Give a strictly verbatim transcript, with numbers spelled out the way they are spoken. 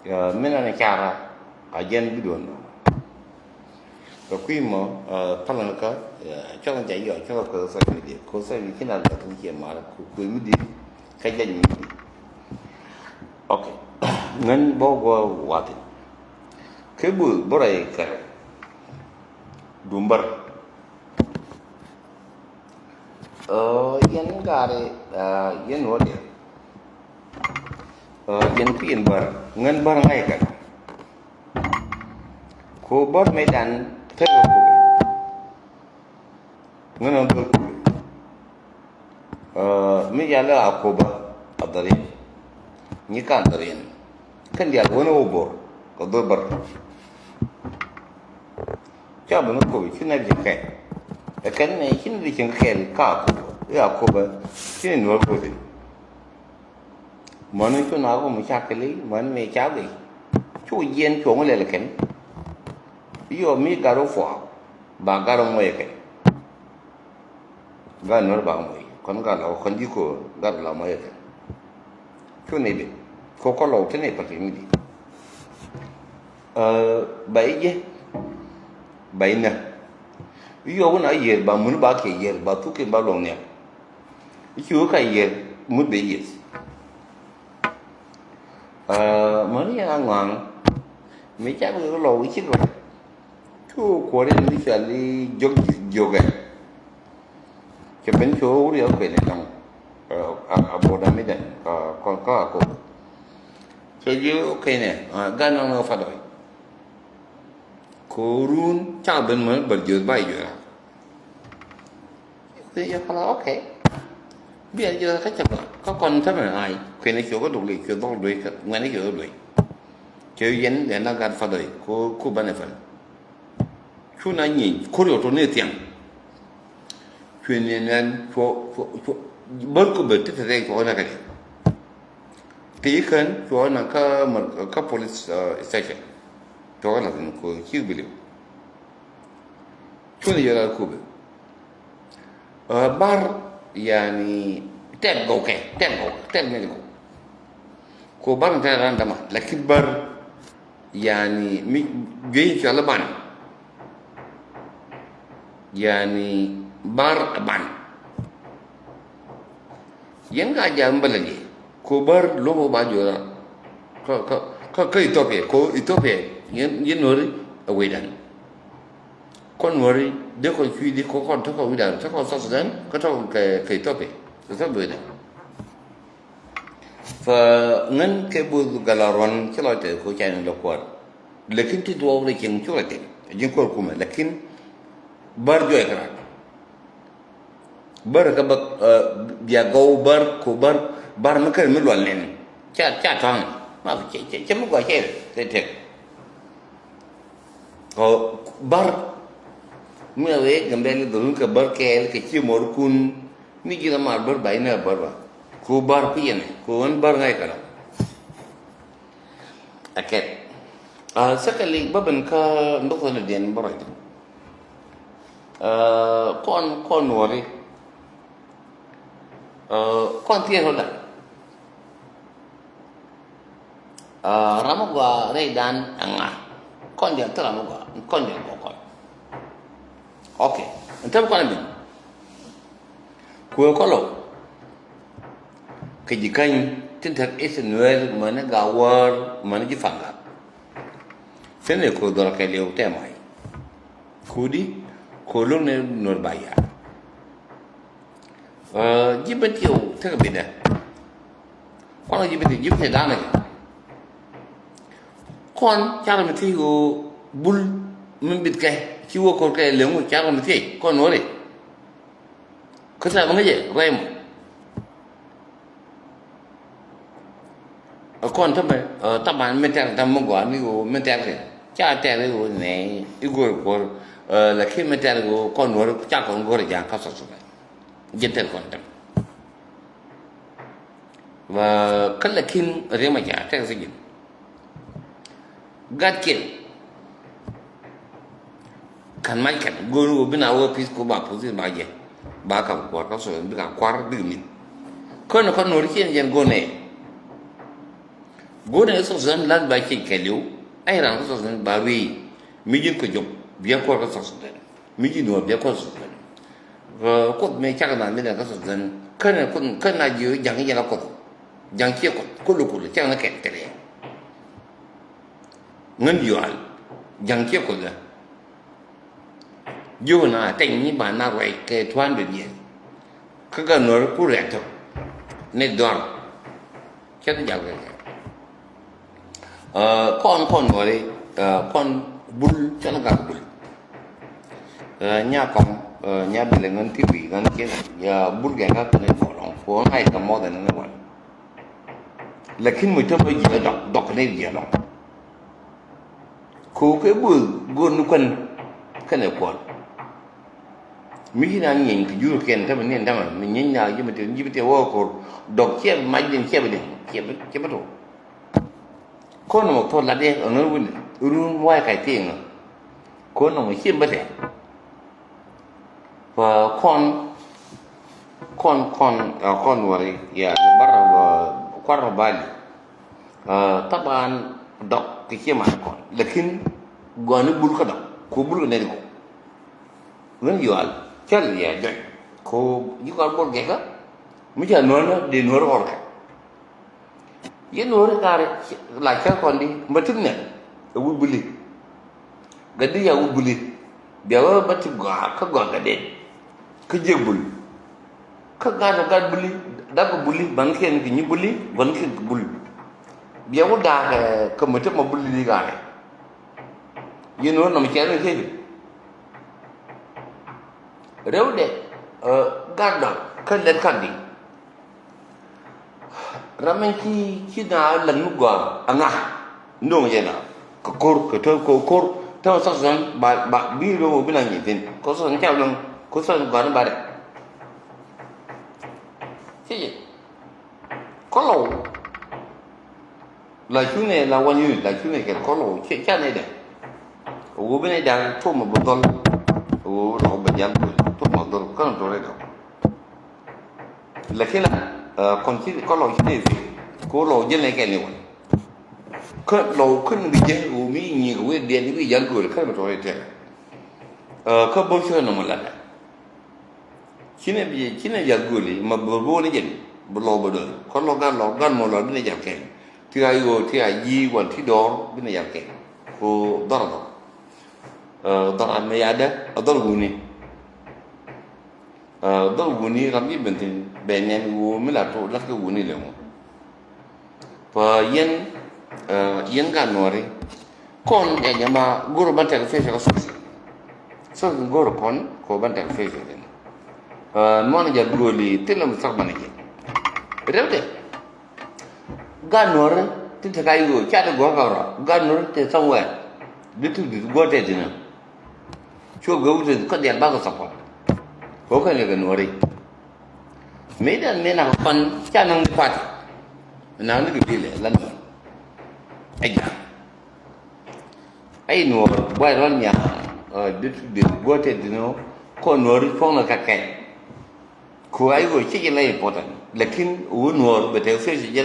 Ɛ, min an cara a jɛn bi duɔn. Kɛ kui̱ mɔ, ɛ, palä ni kä, ɛ, cɔl in ca yɔ cɔl kɛ social media. Kɛ social media ci na lɛ kɛ ci mar ku kui̱ mi di kä jɛn mi di. Ok. Ŋän bɔ gɔ watin. Kɛ bu bɔ rɛ kɛ dumbar. Ɛ, yɛn gari, ɛ, yɛn wä diɛ. Ɛ, yɛn kui̱ yɛn bär. Ŋän bär ŋa̱c kɛ. Ko bär mëë dan thil wä kubɛ. Ŋän ŋän bär kubɛ. Ɛ, mi yalɛ a kubä a dhariɛn. Nyi kan dhariɛn. Kɛn dial wä ni wä bor kɛ dhor bär. Ca bi ni kopi ci nɛk ji̱ kɛl. Ɛ kɛn ni ci ni di cieŋ kɛl ka a kopi. I̱ a kopi ci ni nuɔr kopi. Mɔni cu na ɣom ca kɛli mɔni mi ca gɛy. Cu jiɛn cuɔ̱ŋ lɛl kɛn. I̱ yɔ mi gat wä puaak ba gat wä ŋuɔy kɛn. Gat nuɔr ba ŋuɔy kɔn gat la wä kɔn ji̱ ko̱o̱r gat la ŋuɔy kɛn. Cu ni bi ko kɔ lɔw te ni pati mi di. Ɛ, ba i̱ jɛ ba i̱ nä. I̱ yɔ wun a yiër ba mun ba kɛ yiër ba thuk kɛ ba luɔŋ niak. I̱ ci wä ka yiër mut bɛ yiër. Ɛ, mani yɛn a ŋɔaŋ mi ca bi lɔw i̱ ci gɔ̱. Cu kuɔri ni cɔal i̱ jiök jiök ɛ. Cɛ ben cu wuri a kuɛn inɔŋ. Ɛ, a, a boda mi dɛn ka kɔn ka a kok. Cɛ jiök kuɛn ɛ, ɛ, gan nɔŋ ni ɣä fadɔy. Ko run ca ben mɛ bär jiöth ba jiöth. Kui̱ jɛ kɔla, okay. Biɛl jiöth kä cɛ bä kä kɔn tämɛ ay kui̱n cuɔ kä duk li cuɔ dhɔk duec kä ŋuɛn cuɔ kä duec. Cɛ yɛn lɛ na gat fadɔy ko ku banɛ fɛn. Cu na nyieny kur yɔ toni thiaŋ. Cuɛ ni nɛn cuɔ cuɔ cuɔ bär ku bär ti te rɛy cuɔ na kä di. Ti kän cuɔ na kä mär kä police, uh, station. Cuɔ kä na thin ko ci biliw. Cuni yɛ ral kubɛ. Ɛ, bar yani tɛt gɔw kɛ tɛt gɔw kɛ tɛt ŋɛc gɔw. Ko bar ni tɛt ran dama lakin bar yani mi juey cual ban. Yani bar ban. Yɛn ka jam bä lɛ liɛ ko bär lo̱k ba jɔra. Kä kä kä Ethiopia ko Ethiopia yɛn yɛn nuɔri a wecdan. Kɔn nuɔri dee kɔn cui̱ di ko kɔn tɔkɔ wecdan tɔkɔ South Sudan kä tɔkɔ kɛ kɛ Ethiopia. Ethiopia wecdan. Fa ŋän kɛ both gala ruɔn ci lɔc tɛ ko ca ni lɔ kuɔr. Lakin ti duɔk rɛ cieŋ cuk rɛ tɛ ji̱n kuɔr kumɛ lakin bär juɔc kɛ rat. Bär kä bä, ɛ, bia gɔw bär ko bär bär mi kär mi lual nɛn ca ca tɔ̱a̱ŋ. Ma cɛ cɛ cɛ mi gɔaa cɛ tɛ tɛk. Ɔ bär mi a wee Gambɛl dhorun kɛ bär kɛɛl kɛ ci mɔr kun mi ji̱n a mar bär ba inɛ bär ba ko bär ku yɛn ko ɣän bär ŋa̱c kɛ la. Ɛ kɛt. Ɛ, secondly bä ben kä ndokthɔ ni diɛn bä rɔy. Ɛ, kɔn kɔn nuɔri. Ɛ, kɔn thier rɔ da̱ŋ. Ɛ, ram a gɔaa rɛy dan a ŋa. Kɔn diɛn thil ram a gɔaa kɔn diɛn gɔaa kɔn. Ok. Ɛn tɛm kɔn a min. Kuɛ kɔlɔ kɛ ji̱ käny tin tɛk i̱ ti nuɛɛr mäni Gawär mäni ji̱ Paŋak. Thin ɛ ko̱ dhɔr kɛ liw tɛm ay. Kudi ko̱ lo̱k ni nuɔr ba yaar. Ɛ, ji̱ ben tiɛw tekɛ bitdɛ. Kɔn ji̱ ben tiɛw ji̱ ben tiɛw da̱a̱n kɛ. Kɔn carɛ mi thiec ɣöö bul mi bit kɛ ci wä ko̱r kɛ leŋ wä carɛ mi thiec kɔn nuɔri. Kä tɛ̈th ŋäcɛ ruac mɔ. Ɛ kɔn tämɛ, ɛ, taban mi tɛ̈r tämɛ mi gɔaa ni ɣöö mi tɛ̈r kɛ ca tɛ̈r i̱ ɣöö nɛ i̱ go̱o̱r kuɔ̱r, ɛ, lakin mi tɛ̈r i̱ ɣöö kɔn nuɔ̱r ca kɔn go̱o̱r ja̱a̱ŋ kä South Sudan. Ji̱n tɛ̈r kɔn tämɛ. Kä lakin riɛm a ca tɛ̈r si ji̱n. Gat kiɛn. Kan mac kɛn go̱o̱r wä bi na wä pi̱th ko ba puth in ba jɛ ba kam kuar kä so bi ka kuar bi min. Kön kön nuɔri cien jɛn go̱o̱r nɛ. Go̱o̱rnɛ kä South Sudan lat ba ciec kɛɛliw. Ay ran kä South Sudan ba wee. Mi ji̱n kɛ jɔk bia kuɔr kä South Sudan. Mi ji̱n wä bia kuɔr South Sudan. Kuoth mi cak na mi lɛ kä South Sudan. Känɛ kuoth kän na jiö ja̱ŋ yɛn a kuoth. Ja̱ŋ ciɛ kuoth kolo kolo cak na kɛn kɛn yɛ. Ŋän yual ja̱ŋ ciɛ kuoth. Jiök na tɛny ni ba na ruac kɛ two hundred years. Kä gat nuɔri ku rɛk tɔ ni dhɔr. Cɛ ti jal kɛ kɛ. Kɔn kɔn nuɔri kɔn bul cɛ ni gat bul. Nya kɔn nya bilɛ ŋän ti wi̱i̱ ŋän kiɛ ya bul gɛn kä kɛn ni bɔlɔŋ ko ŋa̱c kɛ mɔth ɛn ni wan. Lakin mi tɔmɔ jiɛ dɔk dɔk ni jiɛ dɔk. Ko kɛ bööth go̱o̱r ni kuän kɛnɛ kuɔn. Mi ci na nyieeny kɛ jur kɛn tämɛ ni tämɛ mi nyieeny na ji̱ mi tëë ji̱ mi tëë wä ko̱r dɔk ciɛ mac din ciɛ bi din ciɛ bi ciɛ bi to. Ko̱n nɔmɔ thok lat yɛ ɔnɔ wuni run wa̱a̱ kac thi̱i̱ŋ. Ko̱n nɔmɔ ciɛ bi tɛ. Kɔn kɔn kɔn kɔn wari ya bara kuar bali. Taban dɔk kɛ cie man kɔn lakin gɔni bul kä dɔk ko bul kɛ nɛri ko. Ŋän yual cɛl ya jɔc ko ji̱ kɔn bol gɛkä. Mi ca nuɔnä de nuɔr ɣɔrkɛ. Yɛn wä ri ka̱r la cä kɔn di ma tip nɛ ɛ wut buli. Gat di ya wut buli bia wä ma tip gɔaa kä gɔaa gat den. Kä jiek bul kä gat gat buli dak buli ban kiɛn ki nyi buli ban kiɛn ki bul. Bia wä daak kä ma tip ma buli di gat. Yɛn wä nɔm cɛn ni keki. Rɛw dɛ gat dɔk kä lɛt kat di. Ram in ci ci na lak mi gɔaa aŋa ndoŋ jɛ na kɛ ko̱r kɛ tɔ̱ kɛ ko̱r tɔ̱ South Sudan ba ba bi rɛ wä bi na nyi thin kɛ South Sudan ca lɔŋ kɛ South Sudan gɔaa ni ba rɛ. Ci jɛ kɔlɔw. La cunɛ la wan yuni la cunɛ kɛ kɔlɔ cɛ ca nɛ dɛ. Wä bi nɛ dan tom bä dhɔl. Wä lɔ bä jal bä tom bä dhɔl kan tore dɔ. Lakin la kɔn ci kɔlɔ ci nɛ fi ko lɔ jɛ nɛ kɛ ni wan. Kä lɔ kun bi jɛ wä mi nyi wä dɛ ni bi jal gol kan tore tɛ. Kä bä cunɛ nɔ mɔ la dɛ. Cinɛ bi cinɛ jal goli ma bor bo ni jɛn bi lɔ ba dol kɔn lɔ gan lɔ gan mɔ lɔ bi ni jal kɛn. Ti a yo ti a yi wan ti dɔr bi ni jal kɛn. Ko dhɔr dhɔr. Dhɔr a mi yadɛ a dhɔr wuni. Dhɔr wuni ram yi bentin bɛ nɛn wo mi la to lat kɛ wuni lɛ mo. Pä yɛn yɛn gan nuɔri. Kɔn ya jama goro ban tɛk fɛsɛ kɔ sɔs. Sɔs goro kɔn ko ban tɛk fɛsɛ den. Nuan ja goli tila mi sak ban je. Rɛw de. Gan nuɔri ti tɛk ayo ca de gɔr ka rɔ gan nuɔri ti somewhere. Di tu di gɔr tɛ dina. Cuɔ gɛ wut kɔ dial ba kɔ support. Ko kɛ ne kɛ nuɔri. Mëë dan mëë nak kɔn ca naŋ di party. Naŋ di kɛ bilɛ la nuɔr. Ɛ ja̱a̱ŋ. Ɛ nuɔr buay rɔl nya̱a̱. Dit dit guɔ̱tɛ dinɔ kɔn nuɔr cuɔ̱ŋ na kɛ kɛn. Ku ay wä ci jɛ la important. Lakin wä nuɔr bɛ tɛ official jɛ